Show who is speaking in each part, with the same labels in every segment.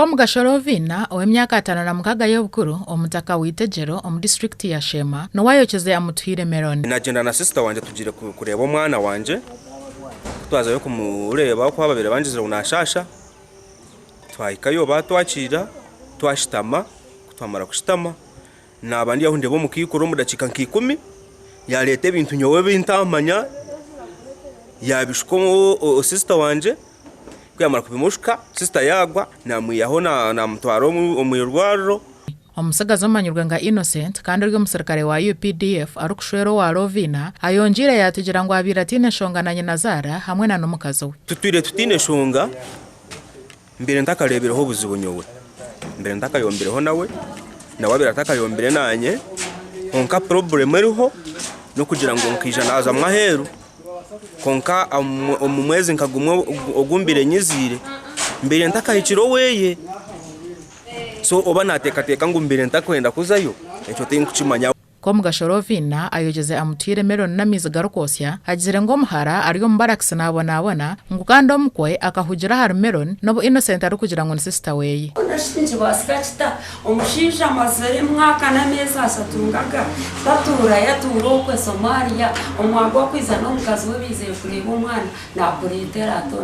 Speaker 1: Komugasho Lovina, ow'emyaka 56 y'obukuru, omutaka w'Itegyero omu disiturikiti ya Sheema, niwe ayokize Amutuhaire Meron.
Speaker 2: Nagyenda na sisita wangye tugiire kureeba omwana wangye, ku twazayo kumureeba oku babaire bangizire ngu nashaasha, twahikayo baatwakiira, twashutama, ku twamara kushutama, naaba ndi aho ndeeba omukaikuru omu dakiika nka ikumi, yaareeta ebintu nyowe ebi ntamanya, yaabishuka sisita wangye, ku yaamara kubimushuka, sisita yaagwa, naamwihaho naamutwara omu irwariro.
Speaker 1: Omutsigazi omanyirwe nka Innocent kandi ori omusirikare wa UPDF arikushwera owa Lovina ayongyeire yaatugira ngu abaire ataine nshonga na nyinazaara hamwe na n'omukazi we.
Speaker 2: Tutwire tutaine nshonga, mbaire ntakareebireho obuzibu nyowe, mbaire ntakayombireho nawe, nawe abaire atakayombire naanye, kwonka purobulemu eriho n'okugira ngu nkaija naazamu aheeru, kwonka omu mwezi nka gumwe ogu mbaire nyiziire, mbaire ntakahikire oweye. So oba naateekateeka ngu mbaire ntakwenda kuzayo, ekyo tinkukimanya.
Speaker 1: Komugasho Lovina ayogyeze amutwire meloni n'amaizi garikwosya, agizire ngu omuhara ari omu barakisi naabonabona, ngu kandi omukwe akahugira ahari Melon n'obu Innocent arikugira ngu ni sisita weye.
Speaker 3: Mbwenu shi nikibaasika kita? Omushaija amazire emwaka n'ameezi ashatu ngaga tatuurayo atuura okwe Somalia, omwaka gw'okwija n'omukazi we baizire kureeba omwana naakureetera ati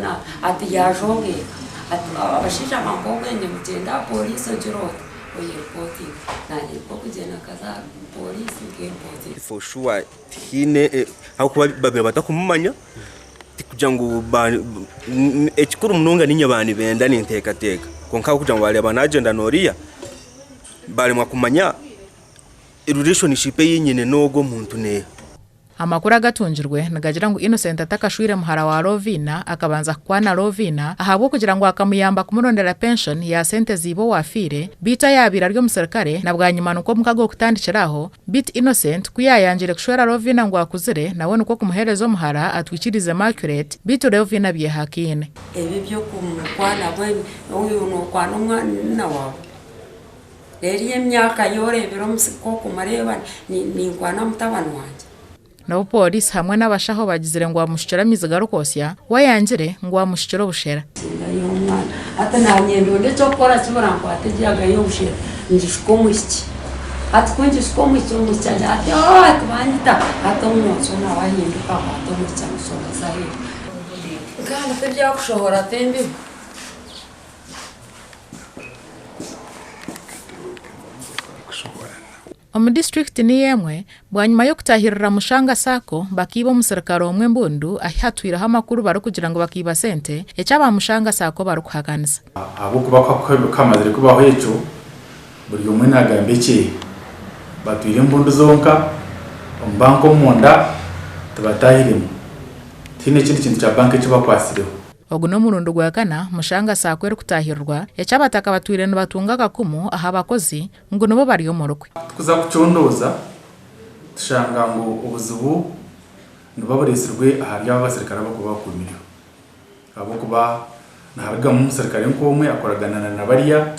Speaker 3: ati yaajonga eka. Ati abashaija bampa obwengye ngu gyenda aha pooriisi ogire oti oyeripotinge. Naanye nikwo kugyenda nkaza aha pooriisi nkeripotinga.
Speaker 2: For sure tihaine ahabw'okuba babaire batakumumanya tikugira ngu ekikuru munonga niinye baanibenda ninteekateeka kwonka ahabw'okugira ngu baareeba naagyenda n'oriya baaremwa kumanya relationship ei nyine n'ogwo omuntu neeha.
Speaker 1: Amakuru agatungirwe nigagira ngu Innocent atakashwire muhara wa Lovina akabanza kukwana Lovina ahabw'okugira ngu akamuyamba kumurondera pension ya sente za iba owafiire beitu ayabaire ari omusirikare na bwanyima nikwo omukago kutandikira aho beitu Innocent ku yayangire kushwera Lovina ngu akuzire nawe nikwo kumuhereza omuhara atwikiriize Immaculate beitu Lovina abyehakaine.
Speaker 3: Ebi eby'okumukwana bwemi oyo nokwana omwana waawe Reero emyaka ei oreebire omutsiko kumureeba ninkwana mutabani wangye.
Speaker 1: N'obu pooriisi hamwe n'abashaho bagizire ngu amushukire amaizi garikwosya, we ayangire ngu amushukire obushera.
Speaker 3: Nsingayo omwana. Hati naanye ndonda eky'okukora kibura nkwata ejaga y'obushera ngishuka omwishiki. Hati ku ngishuka omwishiki, omwishiki agira ati, Oo ati banyita. Hati omwojo nawe ahinduka akwata omwishiki amushohoza aheeru. Kandi tibyakushohora tembiho.
Speaker 1: Omu disiturikiti niyo emwe, bwanyima y'okutaahirira Mushanga Sacco bakiiba omusirikare omwe embundu ahi hatwireho amakuru barikugira ngu bakiiba sente, eki aba Mushanga Sacco barikuhakanisa.
Speaker 4: Ahabw'okuba ku hamazire kubaho ekyo, buri omwe naagamba ekye. Batwire embundu zonka omu banka omunda tibataahiremu. Tihaine ekindi kintu kya banka eki bakwatsireho.
Speaker 1: Ogu n'omurundi gwa kana Mushanga Sacco erikutahirirwa, eki abataka batwire nibatunga akakumu aha bakozi ngu nibo bari omu rukwe.
Speaker 4: Tukuza kucondooza tushanga ngu obuzibu nibuba bureetsirwe ahari abo abasirikare abarikuba bakuumireho ahabw'okuba niharugamu omusirikare nk'omwe akoragana na bariya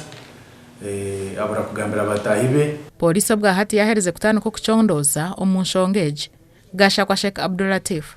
Speaker 4: abura kugambira bataahi be.
Speaker 1: Pooriisi obwahati yaaherize kutandika okucondooza omu nshonga egi. Gashakwa Sheikh Abdulatif.